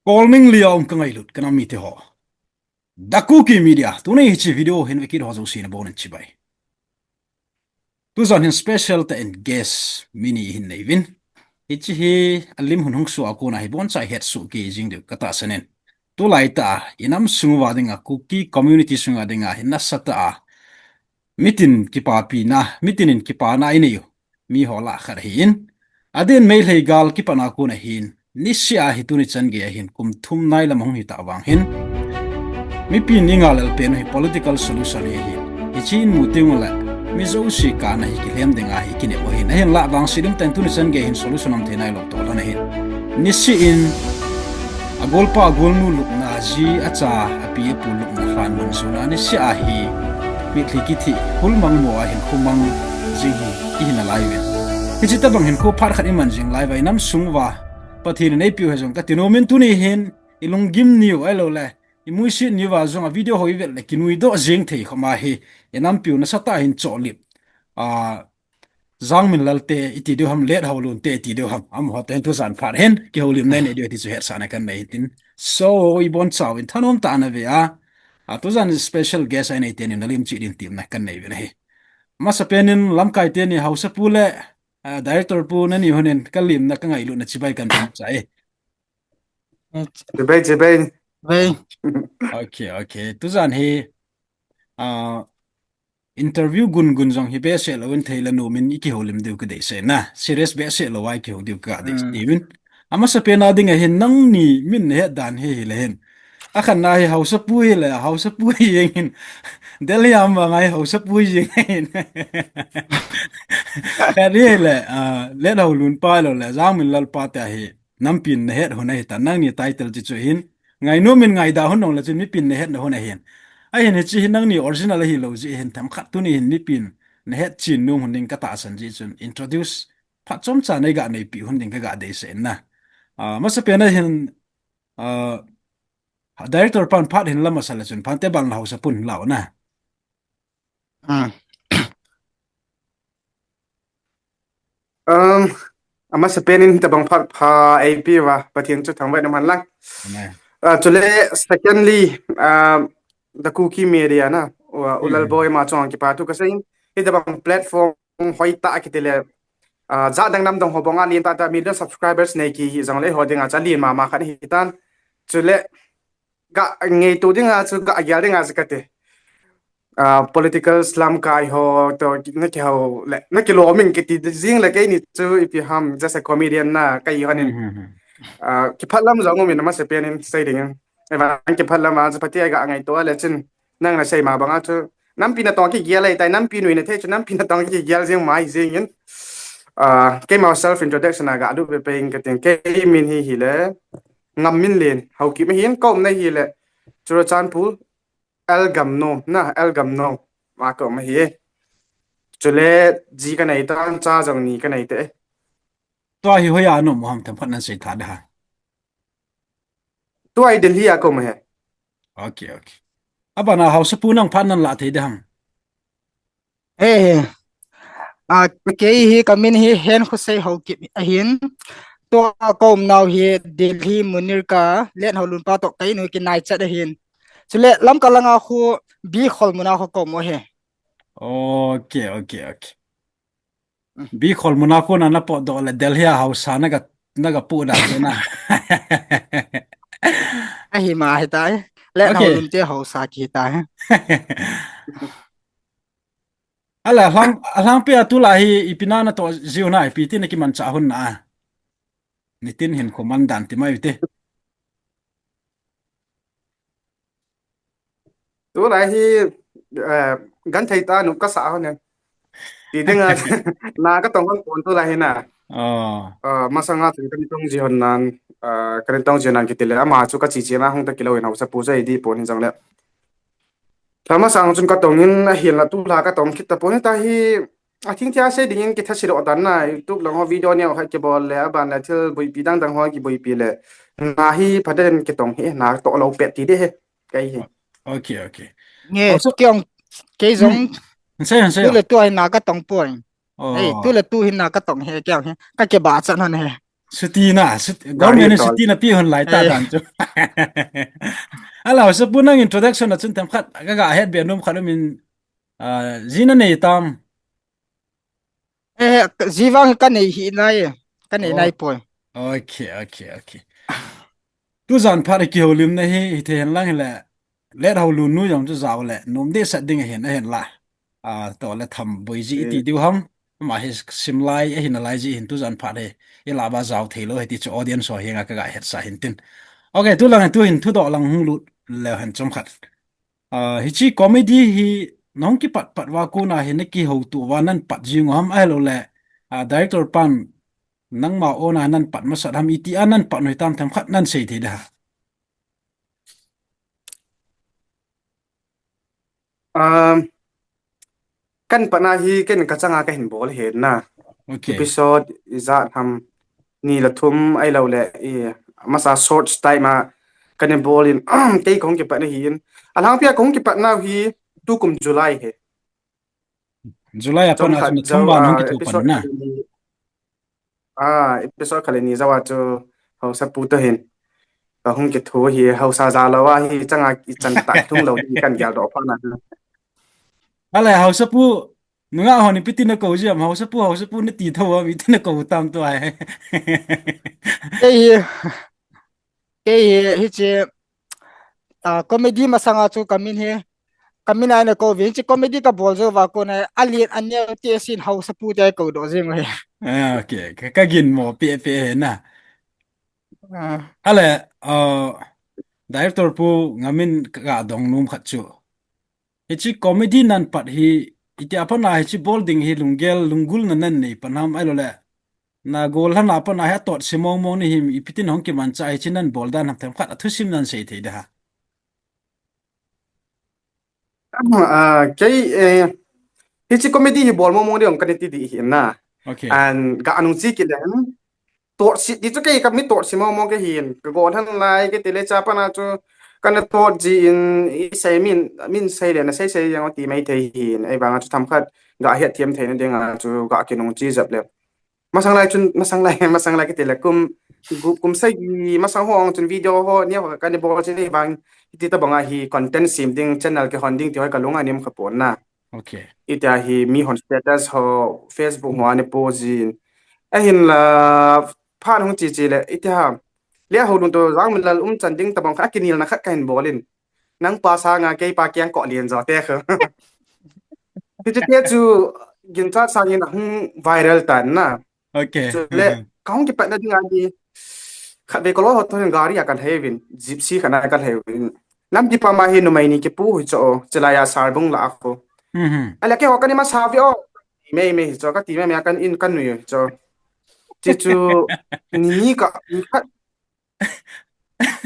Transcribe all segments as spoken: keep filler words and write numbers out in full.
Kolming lia um ka ngailut ka nam mite ho. The Kuki Media, tuni hiche video hin vekit ho jouse nabonun chibai. Tujan hin special tah in guest mi ni hin nei uvin. Hiche hi alim hun hung soh a kona hi boncha hetsoh kei jing diu ka tahsan in. Tulai tah a, i nam sung uva dinga, Kuki community sunga dinga, hi nasatah a, mitin kipapina, mitin in kipana i nei u miho lah khat ahin. Adeh in Meitei gal kipatna kon ahin, niseh a hi tuni chan gei ahin, kum thum nai lam ahung hita vang hin, mipin i ngal lel pen u hi political solution hi ahin. Hiche in mu teng uleh, mi jouse kana hi kilhem ding ahi kinep u ahin. Ahinlah vangset um tah in tuni chan gei hin solution um thei nailou toh lhon ahin. Niseh in, agolpa agolnu lupna, aji acha, api apu lupna lhan mun jona niseh a hi, mitlhi kithi, khul mang mo a hin khu mang jing hi, i hi nalai uvin. Hiche tobang hin khu phat khat i man jing lai uva, i nam sung uva, Pathen in eipeh u ahi jong kati nom in tuni hin, i lunggim niu ahilouleh, i musit niuva jong a video ho i vet le kinuidoh jeng thei khom ahi, i nampiu nasatah a hin chohlip. A, Jangminlal te iti diu ham, Lethaolun te iti diu ham, amaho te hin tujan phat hin kihoulimna i nei diu ti chu hetsahna kan nei tin. So, i boncha uvin thanom tah a nave a, a, tujan special guest a i nei teni nalim cheh din temna kan nei uvin ahi. Amasapen in lamkai teni Haosapu le, a, Director pu nani hon in ka limna ka ngailutna chibai kan peh chai. Chibai, chibai. Bai. Okay, okay. Tujan hi, a, interview gungun jong hi behseh louvin theile nom in i kihoulim diu ka deisah na. Serious behseh lou a i kihou diu ka deisah uvin. Amasapen a ding ahin nangni min nahet dan hi hile hin. Akhatna hi Haosapu hile, Haosapu hi jeng hin. Delhi a um vang a hi Haosapu hi jeng hin. Khat hile, a, Lethaolun pa lou le, Jangminlal pa te hi. Nampin nahet hon ahitan, nangni title chi chu hin, ngainom in ngaida hon nong le chun mipin nahetna hon ahin. Ahin hiche hin nangni original ahilou jeh hin themkhat tuni hin mipin nahet chen nom hon ding ka tahsan jeh chun introduce phat chomcha nei ga neipeh hon ding ka ga deisah in na. A, masapen a hin, a, Director pan phat hin la masa le chun phat te ban la Haosapu hin lau na. Um, amasapen in tabang phat pha eipeh uva, Pathen chu thangvah in um hen lang. Amen. Ah, chule, secondly, ah, The Kuki Media na, u, u Lalboi ma chunga kipa thu kasei in, hitabang platform hoitah a kiti le, ah, jat dang nam dang ho banga lentah tah million subscribers nei kihi jongle eiho dinga chu alen mama khat hitan. Chule, ga ngaito dinga chu ga gel dinga chu kati. Ah, political lamkai ho toh na kihou le, na kilom in kiti jing le keini chu ipi ham, just a comedian na kahi hon in. Ah, kipah lam jong um in amasapen in sei ding in. Ahivang kipah lam a chu phatea ga ngaito le chun nang nasei ma banga chu nampi natong kigel ahitai, nampi nui nathei chu nampi natong kigel jing mai jing in. Ah, keima self introduction a ga lut peh peh in kating, kei min hi hile Ngamminlen, Haokip ahin, ka umna hile Churachandpur, L Gamnom, na, L Gamnom a ka um ahi. Chule ji kanei tan, cha jong ni kanei te. Tua hi hoiya na um u ham themkhat nan sei tha ding ham. Tua hi Delhi a ka um ahi. Okay, okay. Abana Haosapu nang phat nan la thei ding ham. Eh, a, kei hi ka min hi Henkhosei Haokip ahin. Tua ka umnau hi Delhi Munirka, Lethaolun pa toh ka in u kinaichat ahin. Chule Lamka langa khu Bikhol muna khu ka um u ahi. Okay, okay, okay. Bikhol muna khu na na potdoh le Delhi a haosa na ga, na ga pu da chu na. Ahi ma hitai. Lethaolun te haosa kitai. Ala, alhang, alhangpi a tulai hi ipi na natoh jiu na, ipi ti na kimanchah hon na. Nitin hin khu man dan ti mai u te. Tulai hi, eh, genthei tah a nop kasa hon e. Ti dinga, na katong hon pon tulai hi na. Ah. Ah, masanga chu kana tong ji hon nan, ah, kana tong ji hon nan kiti le, ama chu kache che na hung ta kilou in Haosapu chu hi di pon hin jong le. Lha masang chun katong in, ahinla tulha katong kit tapon, hita hi, athingthia sei dingin kitha sidoh dan na, YouTube lang ho video neo khat kibol le, aban le thil boipi dang dang ho kiboipi le, na hi phaden kitong hi, natoh lou pet ti ding hi, kei hi. Okay, okay. Nge, kiong, kei jong, sei, sei. Tu le tu hi na katong poi. Oh. Ei, tu le tu hi na katong hi, kiong hi. Ka kibah chan hon hi. Suti na, sut, government in suti na pi hon lai ta dan chu. Ala, Hausapu nang introduction a chun themkhat, ka ga het be nom khat um in, ah, ji na nei tam. Eh, ji vang ka nei hi nai, ka nei nai poi. Okay, okay, okay. Tujan phat kihoulimna hi, hi thei hen lang hi le, let hou lu nu jong chu jao le, nom de sat ding ahin, ahin la. Ah, to le tham boi ji iti diu ham. Ama hi sim lai, ahin lai ji hin tujan phat hi. I la ba jao thei lo, hiti chu audience ho hi nga ka ga het sa hin tin. Okay, tu lang tu hin thu doh lang hung lut le hen chom khat. Ah, hichi comedy hi nong kipat pat va ku na hi na kihou tu va nan pat jing ham ai lo le. Ah, director pan nangma ona nan pat masat ham iti a nan pat noi tam themkhat nan sei thei da. Um, kan patna hi ken ka changa ka hin bol hi na. Okay. Episode ijat ham ni le thum ai lo le i masa short time a kan bol in kei kong kipatna hi in. Alhang pia kong kipatna hi tukum July hi. July a pan a chun thum ba nong kithu pan na. Ah, episode khat le ni jawa chu Hausapu to hin. Ka hung kithu hi Hausa ja lo a hi changa i chan ta thung lo hi kan gel do pha na. Ale Hausapu, nunga hon ipi tin na ko ji am, Hausapu, Hausapu na ti tho am, iti na ko tam to ai. Ei hi, ei hi, hichi, ah, comedy masanga chu kamin hi, kamin ai na ko vin, hichi comedy ka bol jo va ko na, alien aneo ti sin Hausapu te ko do jing le. Ah, okay, ka, ka gin mo, pe, pe he na. Ah. Ale, ah, director pu ngamin ka dong num khat chu. Hichi comedy nan pat hi, iti a pan a hichi bol ding hi lunggel, lunggulna nan nei pan ham ai lo le. Na gol han a pan a hi a tot si mong mong ni him, ipi tin hong kiman cha hichi nan bol dan ham themkhat a thusim nan sei thei da ha. Ah, kei, eh, hichi comedy hi bol mong mong ding kan ti di hi na. Okay. An ga anung chi ki le. Tot si, ti chu kei ka mi tot si mong mong ke hin. Ka gol han lai ke ti le cha pan a chu kan tot ji in i sei min, min sei le na sei sei yang ti mai thei hin. Ei vang a chu themkhat ga het thiam thei na ding a chu ga kinung chi jap le. Masang lai chun, masang lai, masang lai kiti le kum, gu-, kum sagi, masang ho ang chun video ho, ni ho ka ni bol chun ei vang, iti ta bang a hi content sim ding, channel kihon ding ti ho ka lunga nim kha pon na. Okay. Iti a hi mi hon status ho, Facebook ho ani post jin. Ahin la, phan hung chi chi le, iti ha. Le ho dun to jang min lal um chan ding ta bang kha kinil na khat ka hin bol in. Nang pa sanga kei pa kiang ko lien jo te kho. Hichi te chu ginchat sangin a hung viral tan na. Okay. Chu le, ka hung kipat na ding a di. Khat ve ko lo ho to gari a kan hei vin. Gypsy khat na kan hei vin. Lampi pa ma hi numei ni kipu hi cho. Chilai a sarbung la a kho. Mhm. Ale ke ho kan i masa ve o. Mei mei hi cho, ka ti mei mei a kan in kan nui hi cho. Chi chu ni ni ka, ni khat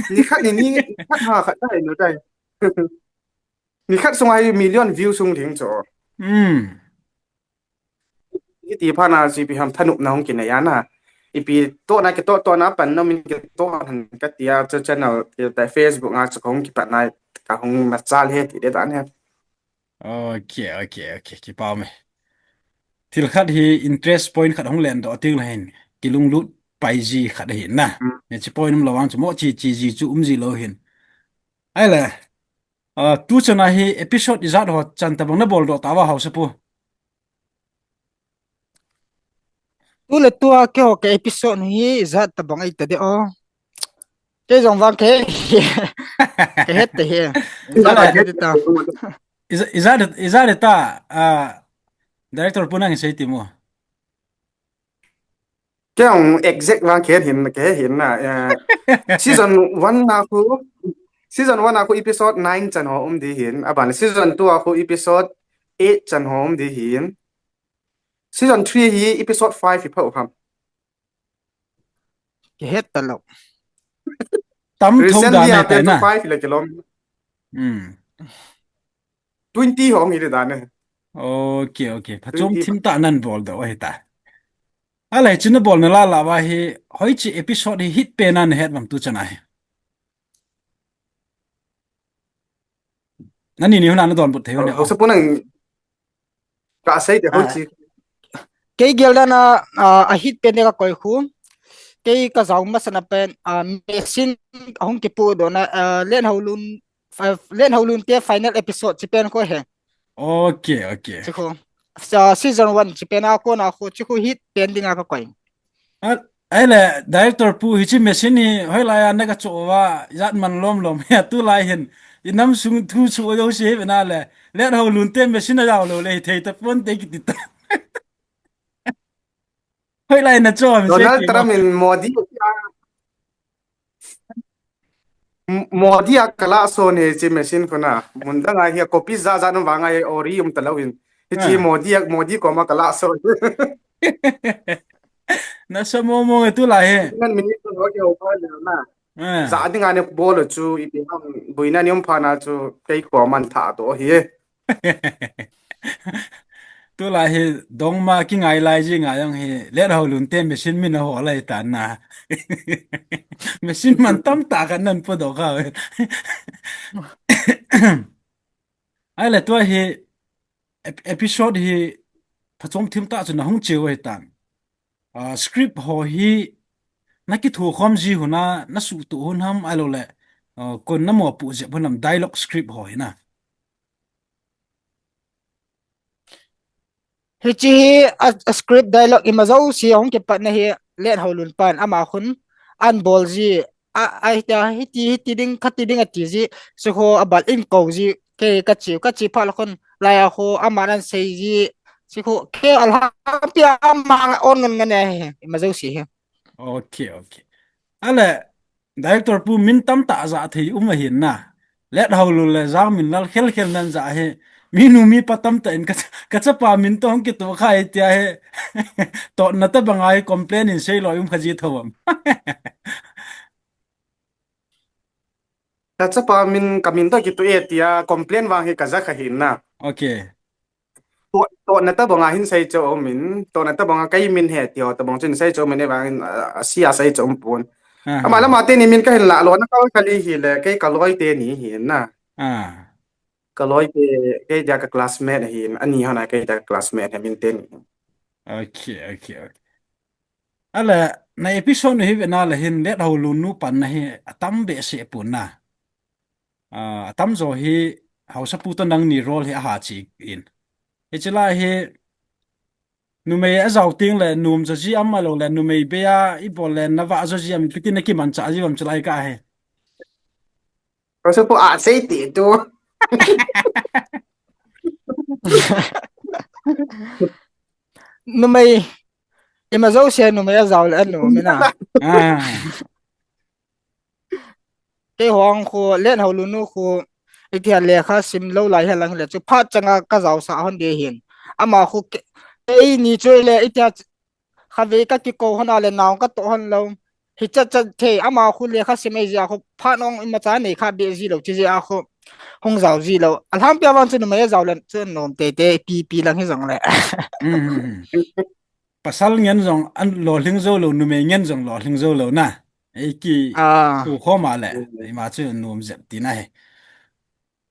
Ni khat ni, ni khat ha khat tai no tai. Ni khat sunga hi million view sung ding cho. Hmm. Iti pha na si pi ham thanop na hung kinei a na. Ipi to na kito to na pan no min kito han ka ti a chu channel ti tai Facebook nga chu hung kipat na ka hung machal he ti de dan he. Okay, okay, okay. Kipa me. Thil khat hi interest point khat hung len doh ting la hin. Kilunglut pai ji khat hi na. Hmm. Hichi point um lo vang chu mo chi chi ji chu um ji lo hin. Ai le. Ah, tu chana hi episode ijat ho chan ta bang na bol doh ta va Hausapu. Tu le tua ke ho ke episode hi ijat ta bang ai ta de o. Ke jong vang ke. Ke het te he. Ijat ta. Ijat, ijat ta, ah, director pu nang sei ti mo. Ke ang exact vang ke hin, ke hin na, eh, season one na khu, season one na khu episode nine chan ho um di hin, aban season two a khu episode eight chan ho um di hin. Season three hi episode five hi pha u ham. Ke het ta lo. Tam thong da na tai na. Five le kilom. Hmm. Twenty hong hi da ne. Okay, okay. Phachom thim ta nan bol do hi ta. Alai chuna bol na la la va hi hoi chi episode hi hit pe nan het vam tu chana hi. Nani ni huna na don but thei huna. Hausapu nang ka sei te ho chi. Kei gel dan a, a, a hit pen de ka koi khu. kei kajao masana pen, ah, machine ahung kipoh doh na, ah, Lenhoulun, ah, Lenhoulun te final episode chi pen kho he. Okay, okay. Chi kho. Sa season one chi pen a kona kho chi kho hit pen dinga kakoi. A, ahile, director pu, hichi machine hi hoilai a naga cho uva, ijat man lom lom hi, tulai hin, inam sung thu chu jouse hi vena le, Lenhoulun te machine ajao lou le, hithei tapon te kiti ta. Hoilai nacho, mi Donald Trump in Modi, M-, Modi a kalah son hichi machine kho na. Mun dang a hi a copy ja ja nung vang a hi ori um talou hin. Hichi Ah. Modi a, Modi koma kalah son. Nasa mo mo tulai he. Nan minister ho ke ho pa na. Ah. Ja ding a ne bol chu ipi ham buina ni um pha na chu kei koma tha to hi. Tulai hi dongma kingai lai ji ngai jong hi Lenhoulun te machine min aho lai tan na. Machine man tamtah khat nan podoh kha. Ahile tua hi ep-, episode hi phachom thim tah chu nahung cheu ahi tan. Ah, script ho hi nakitho khom ji hun a, nasuhtoh hun ham ahilou le, ah, kon namopoh jep hun ham dialogue script ho hi na. Hichi hi a, a script dialogue ima jouse ahung kipatna hi Lenhoulun pan ama khun ahin bol ji a, a, hiti, hiti, hiti ding, khati ding ati ji, sikho abal in kou ji, kei kachi, kachi phat le khun, lai a kho, aman ahin sei ji, sikho, kei alhangpi a ama on ngan ngan e, ima jouse hi. Okay, okay. Ahile, director pu min tamtah ja thei um ahin na. Lenhoulun le Jangminlal khel khel nan ja hi. Minu mipa tamtah in ka, kachapa min toh hung kitoh kha e tia hi. Totna tabang a hi complain in sei loi um kha ji tho am. Kachapa min, kamin toh kitoh e tia complain vang hi kaja kha hin na. Okay. To, totna tabang a hin sei chu um in, totna tabang a kei min hi tia tabang chun sei chu um in vang in, ah, sia sei chu um pon. Ah. Ama lama teni min kahin lah lona kal kali hile, kei kaloi teni hi na. Ah. Kaloi te, kei dia ka classmate hin, ani hona kei dia ka classmate hi min teni. Okay, okay, okay. Ahile, na episode nu hi vena le hin Lenhoulun nu panna hi atam behseh pon na. Ah, atamjo hi haosapu toh nangni role hi aha chi in. Hichi lai hi numei ajao teng le nom jo ji am ahilou le numei bei a ibol le navah jo ji am kiti nakimanchah ji am chulai ka hi. Haosapu a sei ti tu. Numei, ima jouse numei ajao le anom e na. Ah. Kei hung khu, Lenhoulun nu khu, iti a lekha sim lou lai hi lang le chu phat changa kajaosah hon de hin. Ama khu ke-, keini chu le iti a khatvei kakikou hon a le nao katoh hon lou. Hichat chat thei, ama khu lekha sim e jeh a khu phat ong imacha nei kha be ji lou chi jeh a khu hung jao ji lou. Alhangpi a vang chu numei ajao le chu nom tei tei pi pi lang hi jong le. Mm, mm, mm. Pasal ngen jong an lolhing jou lou, numei ngen jong lolhing jou lou na. Ei ki Ah. tu khom a le, ima chu nom jep tina hi.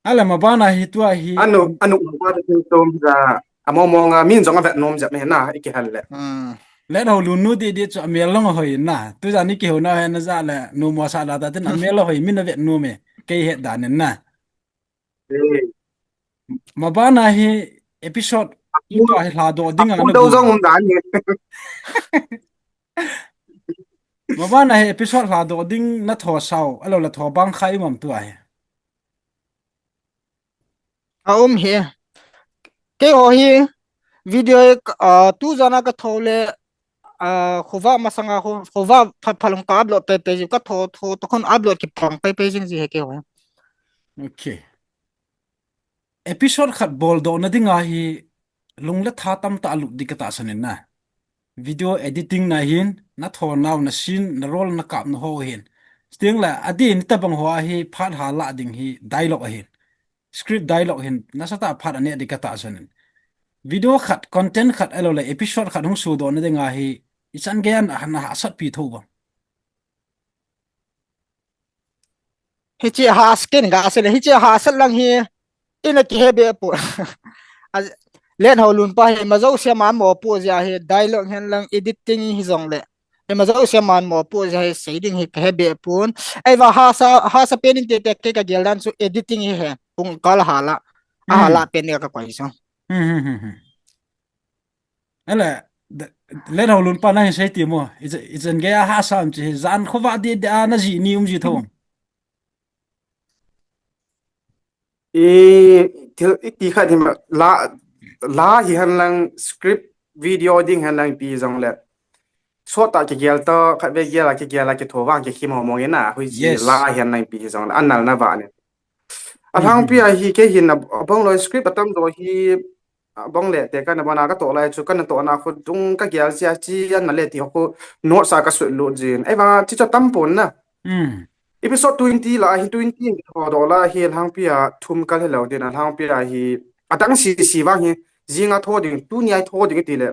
Ahile ma bana hi tua hi. Anu, anu, ma bana hi tua hi ja, amo mo nga, min jong avet nom jep me na, iki hal le. Hmm. Lenhoulun nu di di chu amel long hoi na. Tu ja ni kihouna hi na ja le, nu mo sa la ta tin amel hoi, min avet nom e. Kei het dan in na. Eh. Ma bana hi episode Akum, tua hi lhadoh ding a akum na dou gu. Jong um dan ni. Ma bana hi episode lhadoh ding na tho sao, ahilou le tho bang kha i um am tua hi. A um hi. Keiho hi video hi, ah, tu jana ka tho le, ah, khovah masanga kho, khovah phat phat long ka upload pai pai ji, ka tho, tho, to khon upload kipang pai pai jing ji hi keiho hi. Okay. Episode khat boldoh na dinga hi lung le tha tamtah lut di ka tahsan in na. Video editing na hin, na thonau na scene, na role na kapna ho hin. Chuteng le, adin tabang ho a hi phat ha lah ding hi dialogue ahin. Script dialogue hin, nasatah phat aneh di ka tahsan in. Video khat, content khat ahilou le, episode khat hung sodoh na dinga hi, ichan gei a na hahsat pi tho bang. Hichi hahsa ken ga se le, hichi hahsa lang hi, ina kihe be po. A, Lenhoulun pa hi, ma jouse ma mopo jia hi, dialogue hen lang, editing hi jong le. Ema jouse man mo pu ja he sei ding hi ka he be pun. Ei va hasa, hasa pen in te te ke ka gel dan chu editing hi he. Pung kal hala. A hala pen ni ka koi so. Hmm, hmm, hmm, hmm. Ele, de-, le rau lun pa na hi sei ti mo. It's, it's an ge a hasa am chi hi. Zan kho va di, di a na ji ni um ji tho. I, thil, i ti khat hi ma, la, la hi han lang script video ding han lang pi jong le. Sot ta ki gel to, khat ve gel a ki gel a ki tho vang ki khim ho mong ina, hui chi Yes. la hi han lang pi jong le, an nal na va ni. A lang pi a hi ke hin a, a bang lo script a tam do hi, a bang le te ka na ba na ka to lai chu, ka na to na khu dung ka gel sia chi an na le ti ho khu note sa ka sut lut jin. Ei va, chi cho tam pon na. Hmm. Episode twenty la hi twenty tho do la hi lang pi a thum kal he lo din a lang pi a hi a dang si si vang hi jing a tho ding tu ni ai tho ding ti le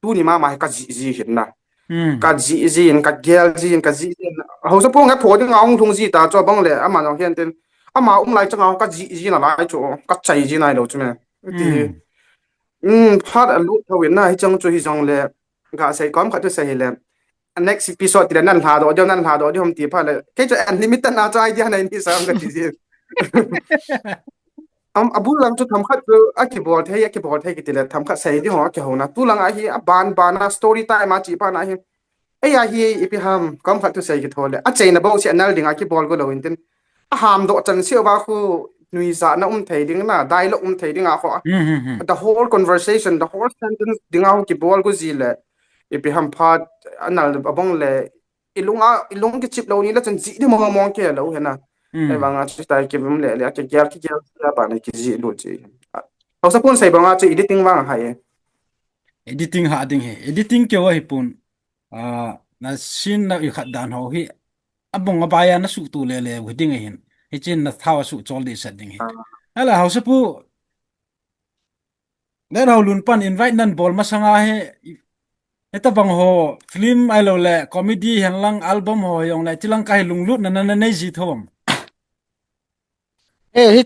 tu ni ma ma hi ka ji ji hin na. Hmm. Ka ji ji in ka gel ji in ka ji ji in. Hausa pu nga tho ding a ong thung ji ta cho bang le ama jong hian tin ama um lai chang a ka ji ji na lai chu ka chai ji nai lo chu me. Ti. Hmm. Um, phat a lut tho in na hi chang chu hi jong le ga sei kom khat tu sei hi le. Next episode ti le nan hla do, do nan hla do, do hom ti pha le. Kei chu unlimited na chu idea nei ni sam ka ti ji. Am, a bul lang chu tham khat chu a ki bol thei, a ki bol thei ki ti le tham khat sei di ho a ki ho na. Tu lang a hi a ban ban a story time a chi pa na hi. Ei a hi ipi ham, kom khat tu sei ki tho le. A chei na bo si a nal ding a ki bol go lo in tin. A ham do chan si va khu nui za na um thei ding na, dialogue um thei ding a kho. Hmm, hmm, hmm. The whole conversation, the whole sentence ding a ki bol go ji le. Ipi ham phat a nal a bang le. I lung a, i lung ki chip lo ni la chan ji di mo mo ke lo he na. Hmm. Ei vang a chu tai ki bum le le a ki gel ki gel a ba na ki ji lo chi. Hausa pun sei bang a chu editing vang hai. Editing ha ding he. Editing ke wa hi pun. A, na sin na i khat dan ho hi. A bong a ba ya na su tu le le wi ding hin. Hi chin na thaw su chol di sat ding hi. Ah. Ala Hausa pu. Le rau lun pan invite nan bol masanga he. Heta bang ho film ai lo le comedy hen lang album ho yong le chilang ka hi lunglut na na na nei ji thom. Eh, hi,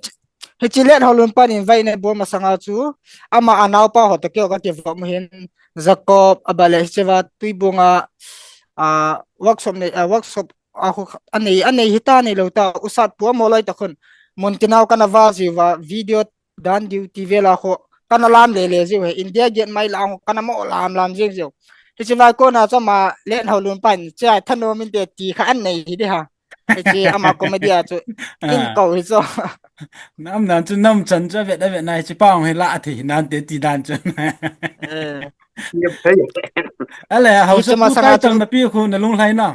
hi chi let ho lun pan invite ne bol masanga chu ama a naupa ho to keo ka ki vom hin Jacob a ba le hi chi va Tuibung a, a, workshop ne, a, workshop a khu a nei, a nei hi ta nei lo ta u sat pu mo loi ta khun mun ki nau ka na va ji va video dan duty vel a khu ka na lam le le ji u he India gate mai la khu ka na mo lam lam ji ji u. Hi chi vai ko na cha ma let ho lun pan cha tha no min te ti kha an nei hi de ha. Hi chi ama comedy a chu in Ah. ko hi chu. Nam nan chu nam chan chu vet a vet na hi chi pang hi la a thi nan te ti dan chu. Eh. Yep, hey. Ale, Hausa pu masanga kai chu tang na pi khu na lung lai na.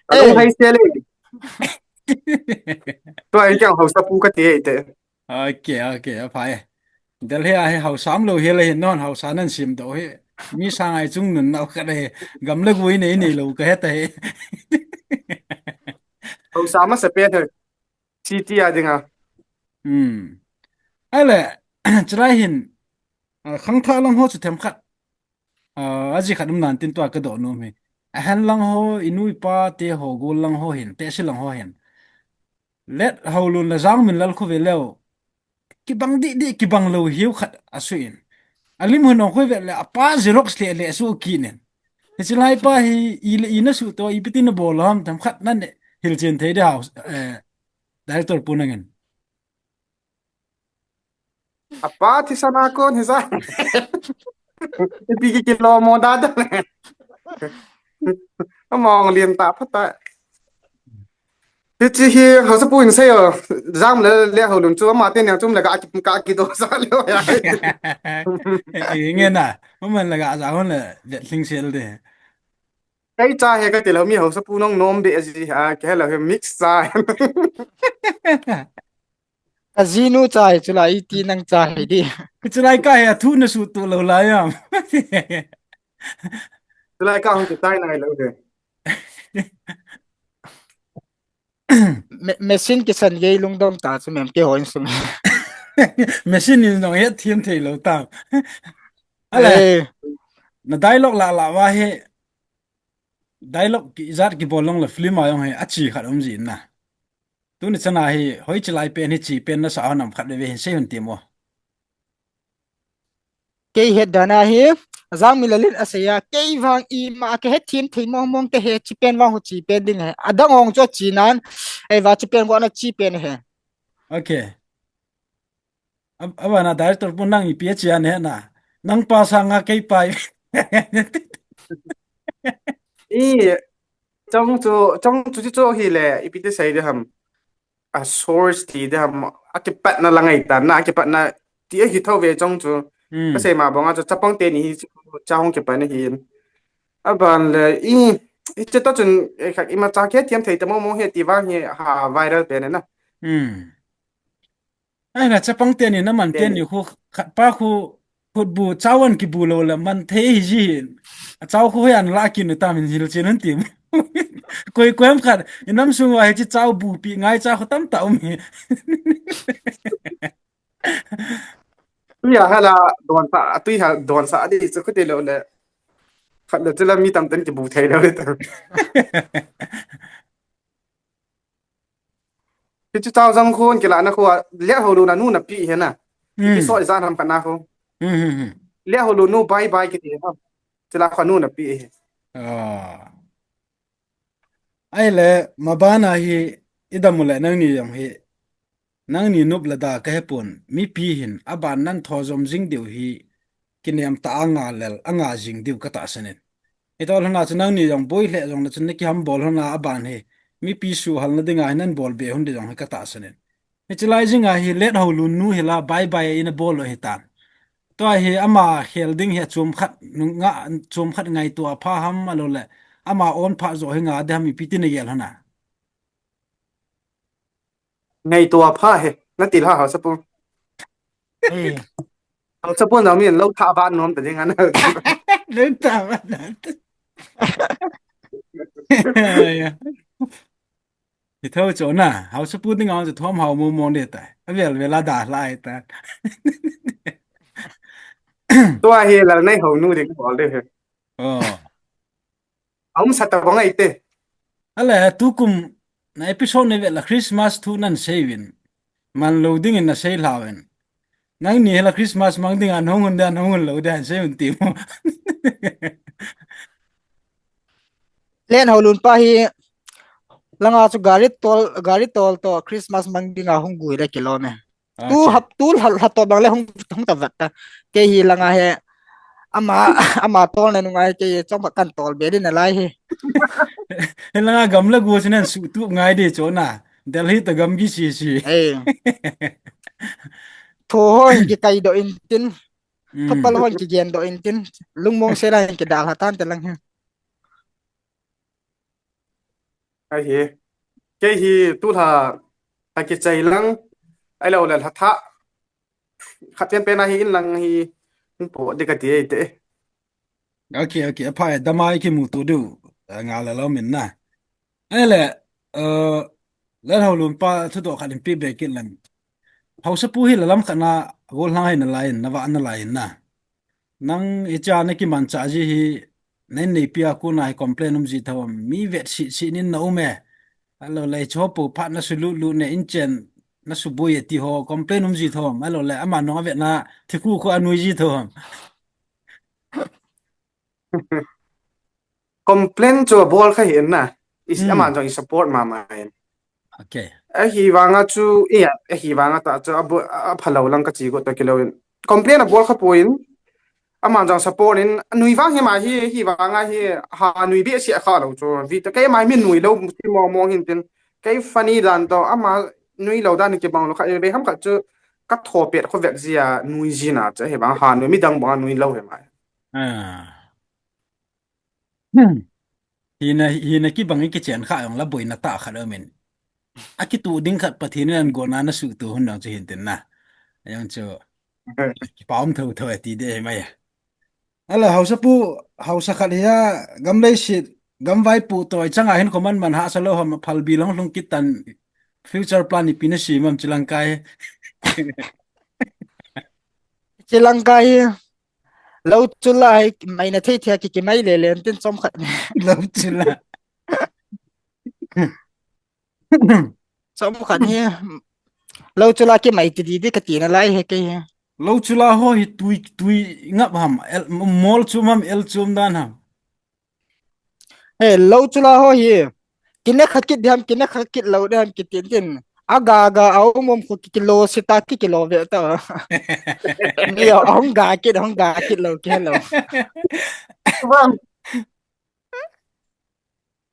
A lung Eh. lai se le. Tua in kyang Hausa pu ka ti te. Ok, ok, a phai. Delhi a hi Hausa um lo hi le hi non Hausa nan sim do hi. Mi sa ngai chung nun nau khat hi. Gam le gui nei nei lo ka he ta hi. Hausa ma se pe the. City a dinga. Hmm. Ale, chulai hin, a, khangthah lang ho chu them khat. A, a ji khat um nan tin tua ka do nom hi. A hen lang ho, i nu i pa te ho, gol lang ho hin, te si lang ho hin. Let ho lun la jang min lal khu ve leo. Kibang di di, kibang lo hiu khat a su in. A lim hun ong khu ve le, a pa Xerox le le su ki nen. Hi chi lai pa hi, i le i na su to, i piti na bol ham, them khat nan hil chen thei de hau, eh, director pu nangin. A pa thi sana kon hi sa. Ipi ki kilo mo da da. A mong lien ta pha ta. Ti chi hi Hausa pu in sei o. Jam le le ho lun chu ama te ne chum le ka ki, ka ki do sa le ya. Nge na. Mo man le ka ja hon le vet hling sel de. Kai cha he ka ti lo mi Hausa pu nong nom be ji ha ke lo he mix cha. Ka jinu cha hi chulai iti nang cha hi di. Chulai ka he a thu na su tu lo la ya. Chulai ka hong ki tai nai lo he. Me-, machine kisan gei lungdong ta chu mem ke hoi sung. Machine in jong het thiam thei lo ta. Ale. Eh. Na dialogue la la wa he. Dialogue ki ijat ki bol long le film a jong he a chi khat um ji na. Tuni chana hi hoi chi lai pen hi chi pen na sa nam khat ve hin sei hun ti mo. Kei het dan a hi, Jangmilal in asei a, kei vang ima kahethem thei mong mong te he, chi pen vang ho chi pen ding he. Adang hong chu chi nan, ei va chi pen go na chi pen he. Okay. Ab-, abana director pu nang ipi a chi an he na. Nang pa sanga kei pa i. I, chong chu, chong chu chu hi le, ipi te sei de ham. A source ti de ham, akipatna la ngai ta, na akipatna ti ahi tho ve chong chu. Hmm. Kasei ma bang a chu chapang teni hi chu cha hong kipat na hi. Aban le, i, i che to chun, eh, kha, ima cha kahethem thei ta mong mong he ti vang hi ha viral pen na. Hmm. Ai na chapang teni na man teni khu khat pa khu khutbu chawan kibu lo le man thei hi ji hin. A chau khu hian la kinu tam hin hil chin hun tim. Koi koi am khat, i nam sung wa hi chi chau bu pi ngai cha khu tam ta um hi. Tui a hala don sa, tui ha don sa di chu khuti lo le. Khat le chu la mi tam ten kibu thei lo le ta. Hichu chau jang khun kila na khu a, le ho lu na nu na pi he na. Hmm. Ki so i zan ham kana khu. Hmm, hmm, hmm. Le ho lu nu bye bye kiti ha. Chila khu nu na pi he. Ah. Ai le, mabana hi, i damu le nangni jong hi, nangni nup le da ka he pon, mipi hin, aban nan tho jom jing diu hi, kinem ta anga lel, anga jing diu ka tahsan in. Hitol hon a chu nangni jong boi hle jong na chun na kiham bol hon a aban hi, mipi suhal na dinga hi nan bol be hon di jong hi ka tahsan in. Hichi lai jing a hi let ho lu nu hi la bye bye in a bol lo hi tan. Tua hi ama khel ding hi a chom khat nu nga, chom khat ngaitua pha ham a lo le. Ama on pha zo hi nga de ham ipi ti na gel hana. Ngaitua pha he, na ti la ha sa pu. Eh. Hausa pu na mi lo tha ba nom ta ding an. Lo tha ba na. Hi tho cho na, hausa pu ding ang cho thom hau mo mo ne ta. A vel vel a da lai ta. Tua hi lal nei ho nu ding bol de he. Oh. Aum sa ta bang ai te. Ale, tukum na episode ne ve la Christmas thu nan sei vin. Man lo ding in na sei hlau in. Nangni hela Christmas mang ding an hong hun dan hong hun lo dan sei un ti mo. Len ho lun pa hi langa chu gari tol, gari tol to Christmas mang ding a hung gui le kilo me. Tu hap, tu hal, hal to bang le hung, hung ta vat ta. Kei hi langa he ama, ama tol na nungai kei chom kan tol be din na lai hi. He langa gam le gu sinen su tu ngai de cho na. Delhi ta gam gi si si. Ei. Tho ho hin ki kai do in tin. Mm. Thopal ho hin ki gen do in tin. Lungmong se la hin ki dal ha tan te lang hi. Ai hi. Kei hi tu la ta ki chai lang. Ai lo le la tha. Khat pen pen a hi in lang hi hung po de ka ti ei te. Okay, okay. Aphai, damai ki mu tu du. Eh, nga la lo min na. Ai le, eh, le ho lun pa thu do khat in pi be kit lang. Hausa pu hi la lam khat na gol hlang hai na lai in, na va na lai in na. Nang i cha na ki man cha ji hi, nei nei pia ku na hi complain um ji tho am. Mi vet si si nin na um e. Alo lai cho pu phat na su lu lu ne in chen na su bui e ti ho complain um ji tho am. Alo lai ama nong a vet na thi ku ku anui ji tho am. Complain chu bol kha hi na. Is Hmm. Ama jong i support ma ma in. Okay. Ahi vanga chu, iya, ahi vanga ta chu, a bu-, a phalo lang ka chi go to kilo in. Complain a bol kha poi in, ama jong support in, nui vang hi ma hi, hi vanga hi, ha nui bi si a kha lo chu, vi to, kei ma mi nui lo, ti mo mo hin tin, kei funny dan to, ama nui lo dan ki bang lo kha, ve ham kha chu, ka tho pet kho vet zia, nui zina chu, hi vang ha nui mi dang bang nui lo hi ma. Ah. Hmm. Hina, hina kibang i kichen kha jong la boina tah khat aum in. A kitu ding khat Pathen in an gona na suhtu hun jong chu hin tin na. Jong chu, kipa um tho tho e ti de mai. Ala hausa pu, hausa khat hi a, gam leiset, gam vaipu toi changa hin khoman man hahsa lo ham phalbi long lhung kit tan future plan ipi na si mam chi lang kai. Chi lang kai. Lo chula hi mai na thei thei ki, ki mai le len tin chom khat. Lo chula. Chom khat hi. Lo chula ki mai ti di di ka ti na lai he kei hi. Lou chula ho hi tui, tui ngap ham, el, mol chum ham, el chum dan ham. He, lou chula ho hi. Kine kha kit diham, kine kha kit lou diham, kitin tin. Aga, ga, a um um khu ki, kilo sita ki, kilo ve ta. Ni a, hong ga kit, hong ga kit lou, ki hello. Vâng.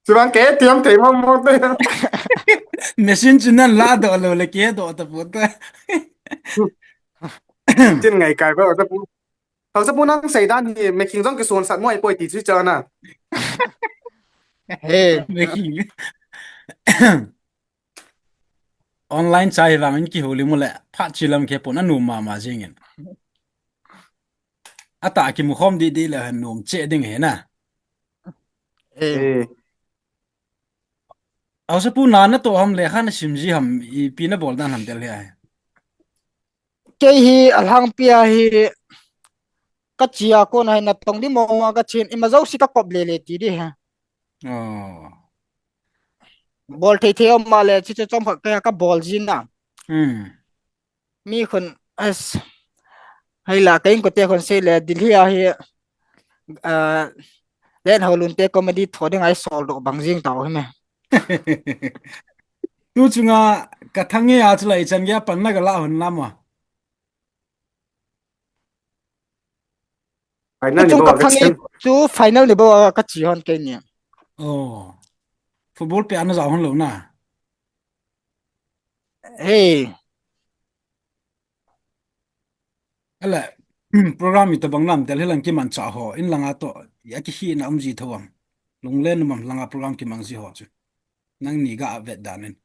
Chuvang ke tiam thei mong mong te. Machine chu nan la doh lou le ke doh ta pu ta. Chin ngai kai ba ta pu. Hausa pu nang sei dan hi making jong kisun sat mo ai poi ti chu cha na. He. Making. Online chai vang in kihoulim u le phat chi lam ke pon anu mama jing in. Ata kimu khom di di le han num che ding he na. Eh. Eh. Hausa pu na na to ham le khan sim ji ham ipi na bol dan ham tel he ai. Kei hi alhangpi a hi ka chia ko na hi na tong di mo ma ka chin ima jo si ka kop le le ti di ha. Oh. Bol thei thei om ma le chi chi chom kha ka, ka bol jin na. Hmm. Mi khun as hai la ka in ko te khun sei le Delhi a hi, ah, Len Ho Lun te comedy tho ding ai sol do bang jing tau hi me. Tu chunga ka thang nge a chu lai chan ge pan na ka la hon lam a. Final ni Chung bo ka ka thang chan. Chu final ni bo ka chi hon ke ni. Oh. Football pe ana za hon lo na. Hey. Ala, program ita bang lam tel hilang ki man cha ho, in langa to, ya ki hi na um ji tho am. Lunglen um am langa program ki mang ji ho chu. Nang ni ga vet dan in.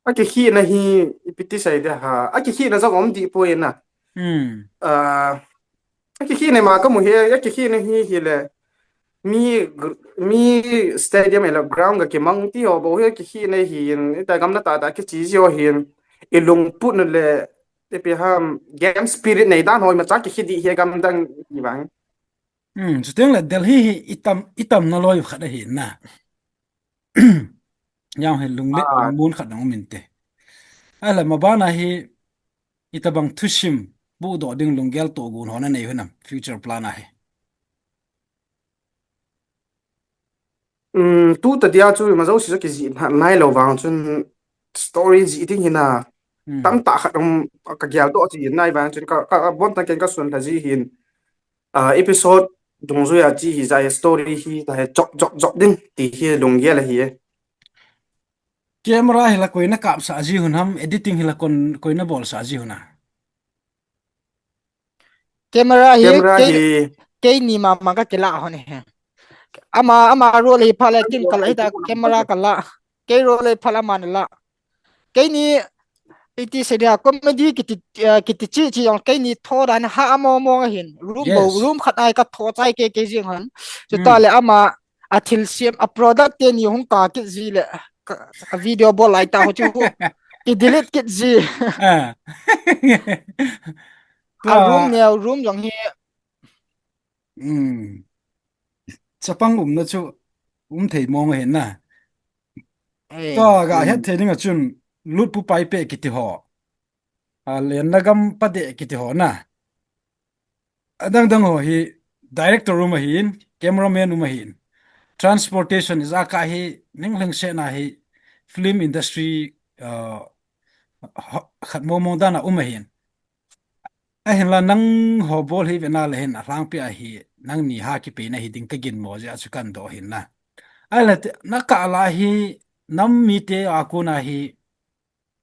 A kikhihna hi ipi ti sei de ha. A kikhihna jong um di poi na. Hmm. Ah, a kikhihna ma ka mu hi, a kikhihna hi hi le. Mi gr-, mi stadium ila ground ka kimang ti ho bo hi a kikhihna hi in. Ita gamla ta ta kichi ji ho hi in. I lungput na le, ipi ham, game spirit nei dan ho ma cha kikhi di hi gam dang ni bang. Hmm, chuteng le Delhi hi itam, itam na loi khat ahi na. Yang hi lunglet, ah, lungmun khat dang um inte. Ala mabana hi itabang thusim bu do ding lunggel to gun hona nei hunam future plan ahi. Um, tu ta dia chu ma jo si ki ji na, nai lo vang chun story ji ding hina. Hmm. Tam ta khat um ka gel do ji nai vang chun ka, ka bon ta ken ka sun ta ji hin. Ah, episode dungjuia chi hi jai story hi ta he chok, chok, chok ding ti hi lunggel ahi e. Camera hi la koina kap sa ji hun ham, editing hi la kon, koina bol sa ji hun a. Camera hi Camera kei, hi kei ni ma ma ka kila hon he. Ama, ama role hi pha le kin kala hita camera kala. Kei role hi pha la man la. Kei ni iti se dia comedy kiti, eh, kiti chi chi jong kei ni tho dan ha amo mo hin. Room bo, yes, room khat ai ka tho chai ke ke jing han. Chu ta, mm, le ama a thil siam a product te ni hung ka kit ji le ka, ka video bol lai ta ho chu. Ki delete kit ji. Ah. A room neo room jong hi. Hmm. Chapang umna chu um thei mong ahi na. Eh. Tua ga, hmm, het thei ding a chun Lutpu Paipe kiti ho. A, Lenna Gam Pade kiti ho na. Adang dang ho hi director um ahin, cameraman um ahin. Transportation is a ka hi, ning leng se na hi, film industry, uh, ha-, khat mo mong dan a um ahin. Ahinla nang ho bol hi vena le hin a lhangpi a hi nang ni ha kipeina hi ding ka ginmo jeh a chu kan doh hin na. Ahile te, na kah la hi nam mite a kon a hi,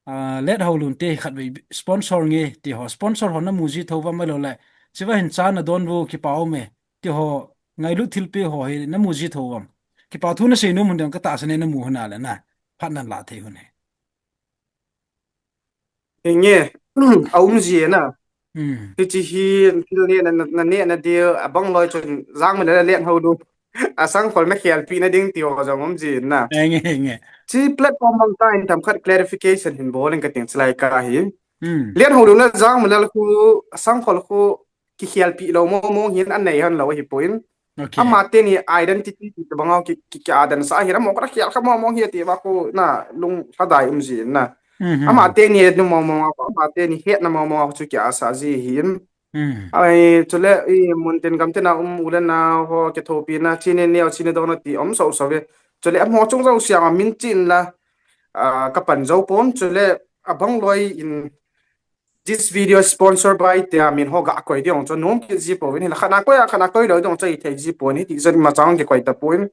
ah, Let Ho Lun te hi khatvei sponsor nge ti ho, sponsor ho na mu ji tho vam ahilou le, chiva hin cha na don vo kipa um e ti ho, ngailut thilpeh ho hi na mu ji tho vam. Kipa thu na sei nom hun ding ka tahsan e na mu hun a le na, phat nan la thei hun e. Enge, a um ji na. Hmm. Hichi hi, thil neh na, na, na neh na ding, a bang loi chun, Jangmilal le Let Ho Lun. A sangkhol na khelpi na ding ti ho jong um ji na. Enge, enge. Chi platform bang ta in tam khat clarification hin bol in ka ting chilai ka hi. Hmm. Let Ho Lun le Jangmilal khu, a sangkhol khu, kikhelpi lou mo, mo hin a nei hon lou hi poi. Okay. Ama teni identity ti bang a ki, ki, ki adan sa hi, amo ka khel kha mo, mo hi ti va khu na lung lhadai um ji na. Hmm, hmm, Ama hmm. teni hetna mong mong a, ama teni hetna mong mong a chu ki asa ji hin. Hmm. Ai, chule i mun tin gam tin a um u le nao ho kithopina, chini neo, chini dona ti um so so ve. Chule amaho chung jouse a min chin la, ah, ka pan jou pon, chule abang loi in, "This video is sponsored by," tia min ho ga koi ding chu nom kit ji pon, hinla khat na koi a, khat na koi lou ding chu i thei ji pon, hiti chun ima chang kikoi ta pon.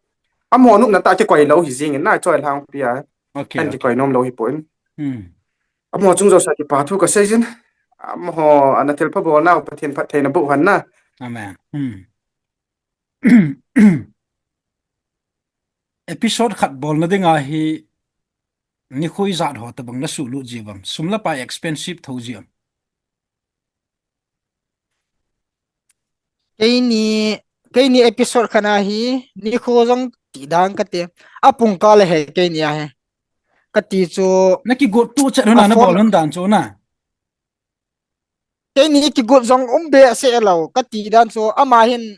Amaho nopna tah a kikoi lou hi jing in, na choi lang pia. Okay, An okay. kikoi nom lou hi pon. Hmm. Amaho chung jouse a kipa thu ka sei jin. Amaho ana thilpha bol nau, Pathen phattheina boh hen na. Amen. Hmm. Episode khat bolna dinga hi nikho ijat ho tabang na suhlut ji uvam? Sum le pai expensive tho ji am? Keini, keini episode khat na hi, nikho jong ti dan kati. Apung kah le he keini a he. Kati chu Na kigot tu chet hon a a na phone bol hon dan chu na. Keini kigot jong um behseh lou, kati dan chu ama hin,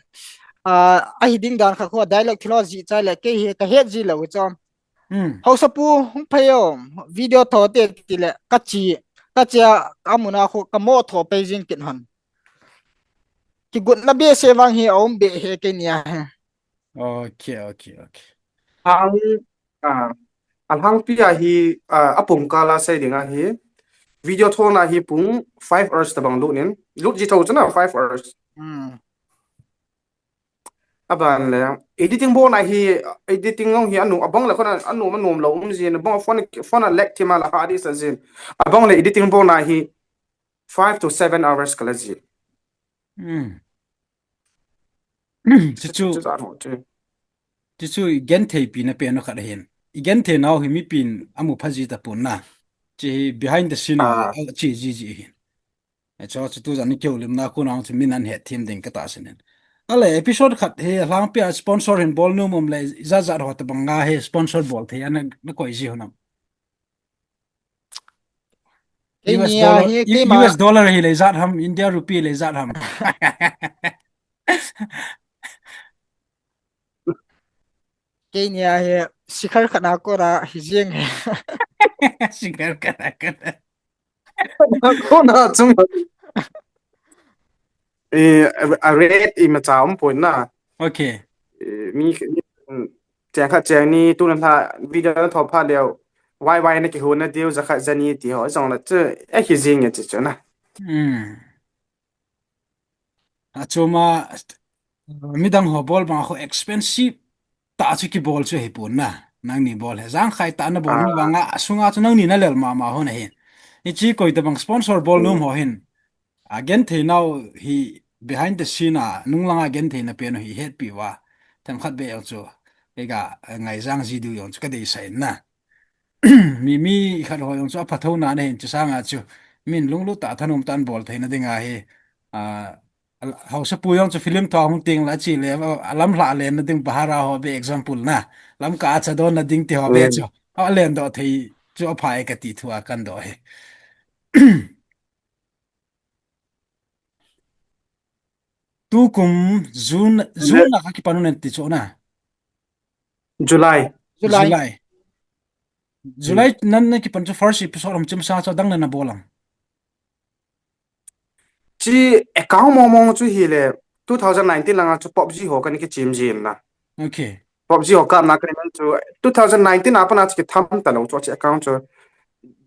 ah, ahi ding dan khat khu dialogue thil ho ji chai le kei hi ka het ji lou chu. Hmm. Haosapu hung phei o, video tho te ti le ka chi, ka chi a, ka mun a khu ka mo tho pei jing kit hon. Kigotna behseh vang hi a um be he keini a he. Okay, okay, okay. Ang, ah, alhangpi a hi, ah, apung kah la sei ding a hi. Video thona hi pung five hours tabang lut in. Lut ji tho chu na five hours. Hmm. Aban le, editing bol na hi, editing jong hi anu, abang le khona anu ma nom lou um jin, abang phone, phone a lag thim a la ha di sa jin. Abang le editing bol na hi five to seven hours ka la ji. Hmm. Chu chu, Chu chu anu chu. chu chu i genthei pi na pen u khat ahin. I genthei nau hi mipin amu pha ji tapon na. Chi hi behind the scene a Ah. a chi ji ji hin. Achu chu tu jan ni keu lim na ko nang chu min an het thim ding ka ta sin hin. Ale episode khat hi alhangpi a sponsor hin bol nom um le ijat jat ho tabang nga hi sponsor bol thei ana na koi ji ho nam. Keini a hi keima U S dollar hi le jat ham, India rupee le jat ham. Keini a hi sikhar khat na ko ra hi jing he. Sikhar khat na ko ra. Ko na chung. Eh, a, a rate i ma cha um pon na. Okay. Eh, mi, mi, mm, cheng khat cheng ni tu na hla video na tho pha leo. Wai wai na kihon na diu ja khat ja ni ti ho jong la chu, eh, hi jing e chi chu na. Hmm. Achuma, midang ho bol bang ho expensive ta chu kibol chu hi pon na. Nangni bol he jang khai ta na bol Ah. vang a, asunga chu nangni na lel mama ho na hin. Ni chi koi tabang sponsor bol nom Hmm. ho hin. A genthei nau hi behind the scene a nung langa genthei na pen hi hetpi uva. Themkhat be jong chu. Kei ga, eh, ngai jang ji diu jong chu ka deisah in na. Mi, mi khat ho jong chu apha tho na na hin chu sanga chu. Min lunglut tah thanom tah in bol thei na ding a hi. Ah, Haosapu jong chu film tho hung ting la chi le, a lam hla len na ding bahara ho be example na. Lamka a cha don na ding ti ho be Hmm. chu. A len doh thei chu apha e ka ti thu a kan doh hi. Tukum June, June Le- na ka kipan u nen ti chu na. July. July. July. July Hmm. nan na kipan chu first episode ham chim sa chu dang na na bol am. Chi account mong mong chu hi le two thousand nineteen langa chu PUBG ho kan ki chim jin na. Okay. PUBG ho ka na ka ni chu two thousand nineteen a pat na chu ki tham ta lou chu chi account chu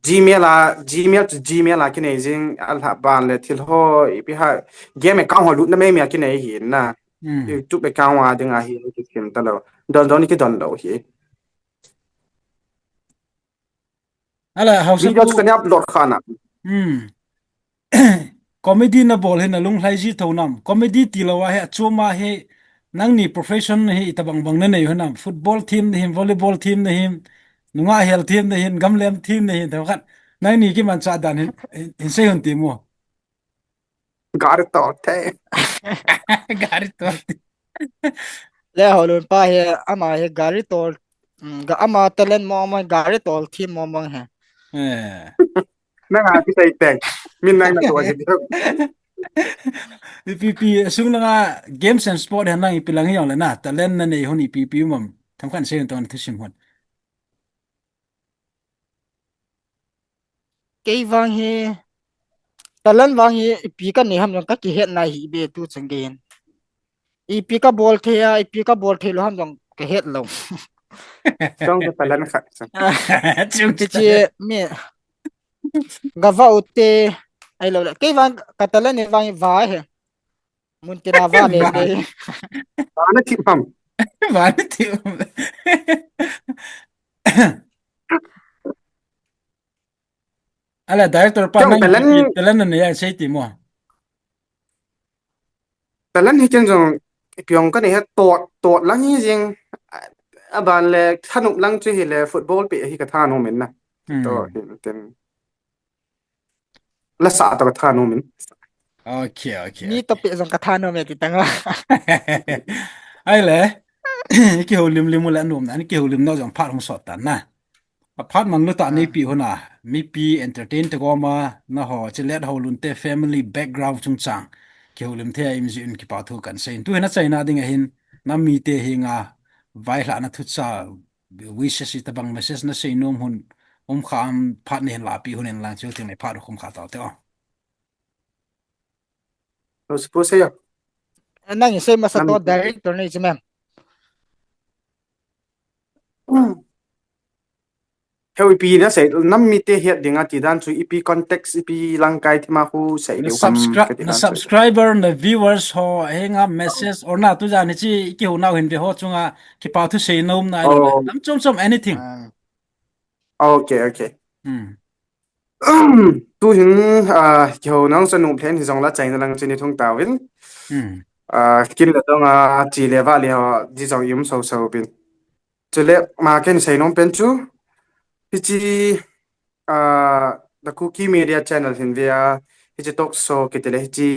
Gmail a, Gmail chu Gmail a ki nei jing a la ban le thil ho ipi ha game account ho lut na me me a ki nei hi na. Hmm. YouTube account a ding a hi ki chim ta lou. Don don ki don lou hi. Ala, Haosapu. Video chu kan upload kha na. Hmm. Comedy na bol hi na lunglhai ji tho nam. Comedy ti lou a hi, achuma hi, nangni profession hi itabang bang na nei ho nam. Football team na him, volleyball team na him, nunga hel team na him, gamlem team na him, themkhat. Nangni kimanchah dan hin, hin, hin sei hon ti mo. Gari tol te. Gari tol te. Le Holun pa hi, ama hi gari tol, mm, ga-, ama talent mong mong gari tol team mong mong hi. Eh. Nang a ki tai teng. Min nang na tua ki. Ipi pi, sung langa games and sport hi nang ipi lang hi jong le na. Talent na nei hon ipi pi mom. Themkhat sei hon tong thusim hon. kei vang hi, talent vang hi, ipi kanei ham jong kakihet nai hi be tu chang gen. Ipi kabol thei a, ipi kabol thei lou ham jong kahet lou. Chong ka talent khat. Chong ka talent. Mi, gava ute, ai lo le. Kei vang ka talent ni vang hi va he. Mun tina va le te. Vana thip ham. Vana thip ham. Ala director pa nang talent na ya sei ti mo. Talent hi ken jong ipi ong kanei ha tot tot lang hi jing. Aban le thanop lang chu hi le football pe hi ka thanom in na. To hin ten. La sa to ka thanom in. Okay, okay. Ni to pe jong ka thanom e ti tanga. Ai le. Kihoulim lim u le anom na, kihoulim na jong phat hung sot tan na. Aphat man lu ta nei pi huna, mipi entertain te goma, na ho, chi let ho lun te family background chung chang. Kihoulim thei a im ji un kipa thu kan sei. Tu hina chaina ding ahin, na mi te hi nga, vai hla na thu cha, wishes i tabang message na sei nom hun um kha am phat nei hin la pi hun in lang chiu ting nei phat khum kha tau te o. Lo si pu sei ya. Nang i sei masa to director nei chi mem. Heu ipi na sei nam mi te hiat ding a ti dan chu ipi context ipi langkai thima khu sei liu kam subscribe na subscriber na viewers ho henga message or na tu jan hi chi ki ho nau hin ve ho chunga kipa thu sei nom na Oh. Nam chom chom anything. Okay, okay. Hmm. Tu hin ki ho nang sa num thlen hi jong la chaina lang chini thung tawin. Hmm. Kin le dong a chi le va le ho di jong yum so so bin. Chule ma ken sei nom pen chu. Hichi the Kuki Media Channel hin ve a hichi talk show kiti le hichi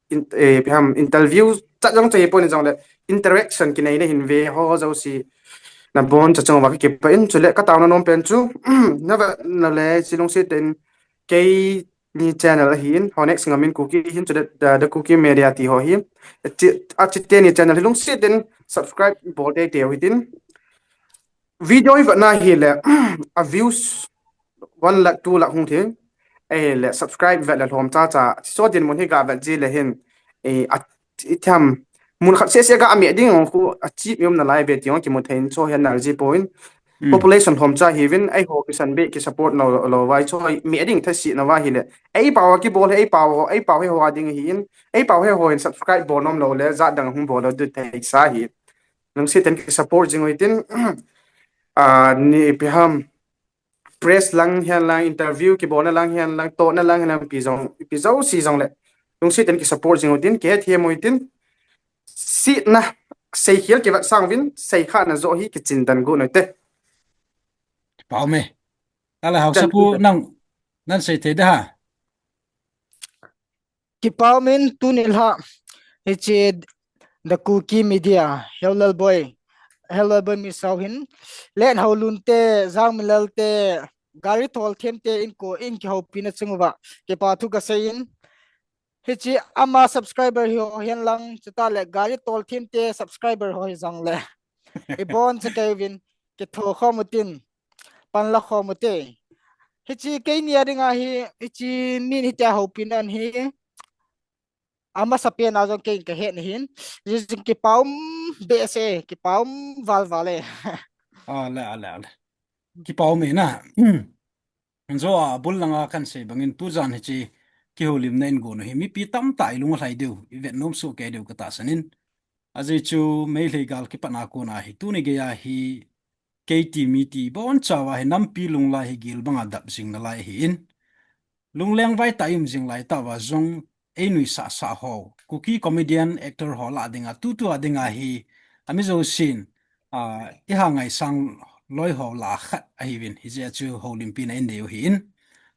in, eh, piham interview chat jong chei pon jong le interaction kinei na hin ve ho jo si na bon cha chong va ki pa in chule ka tauna nom pen chu na va na le silung si ten kei ni channel ahin ho next ngamin Kuki hin chule the, the Kuki Media ti ho hi a chi te ni channel hi lung si ten subscribe bol te te hi tin video hi vatna hi le a views one lakh two lakh hung thei. Ei le subscribe vet le lhom cha cha so din mun hi ga vet ji le hin ei a i tham mun khat se se ga a me ding khu a chi mi um na lai ve ti ong ki mu thein cho hian nal ji po in population lhom cha hi vin ei ho ki san be ki support no lo vai cho me ding tha si na va hi le ei pau ki bol ei pau ho ei pau he ho ding hi in ei pau he ho in subscribe bol nom lo le za dang hung bol lo du thei sa hi. Lungsi ten ki support jing ui tin a ni piham press lang hian lang interview ki bol na lang hian lang to na lang hian lang pi jong pi jo si jong le lungsi ten ki support jing ui tin ke thiam ui tin si na sei khial ki vat sang vin sei kha na zo hi ki chin dan gu noi te. Pau me. Ala hausa pu nang nan sei thei de ha. Kipa um in tuni la hichi the Kuki Media Heulalboi Heulalboi Misao hin Lenhoulun te Jangmilal te gari tol them te in ko in kihopi na chunguva kipa thu ka sei in hichi ama subscriber hi ho hian lang chuta le gari tol them te subscriber ho hi jong le i bon cha kei vin ki tho khom utin pan la khom ute. Hichi kei ni a dinga hi hichi min hitia hopin an hi a masa pen a jong kei ka het ni hin jing kipa um behseh kipa um val val e. Ale ale ale. Kipa um e na. Zo a bul langa kan sei bangin tu jan hichi kihoulimna in gon u hi mipi tamtah i lung a hlai deu i vet nom su kei deu ka tahsan in. Ajeh chu Meitei gal kipatna kona hi tuni geiya hi K T M T bon chawa hi nampi lunglai hi gil banga dap jing nalai hi in. Lungleng vai ta im jing lai ta wa jong ei nuisah sah ho. Kuki comedian actor ho la dinga tutu a dinga hi ami jo sin a i ha ngai sang loi ho la khat ahi vin hi je chu houlimpi na in deu hi in.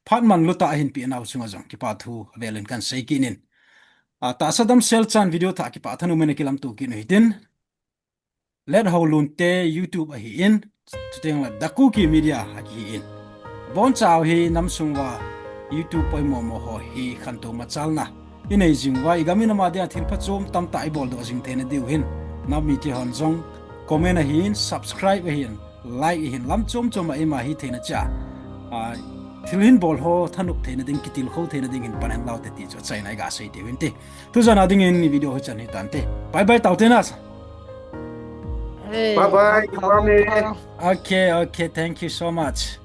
Phat man luta ahin pi nau chunga jong kipa thu velin kan sei kinin. A, tahsa damsel chan video tha kipa thanu mena kilam tu kinu hitin. Lenhoulun te YouTube ahi in. Chuteng la The Kuki Media ahi in. Bon chau hi nam sung wa YouTube poimo mo ho hi khantou machalna i nei jing wa i gam i nam a dia thil phachom tamtah i bol doh jing theina diu hin. Nam mite hon jong comment ahi in, subscribe ahi in, like ahi in, lam chom chom a i ma hi theina cha. A, thil hin bol ho thanop theina ding, kitilkhou theina ding hin pan hen lau te ti chu achaina iga sei diu hin te. Tujan a dingin video hi chan hitante. Bye bye tau te na. Bye bye. Okay, okay, thank you so much.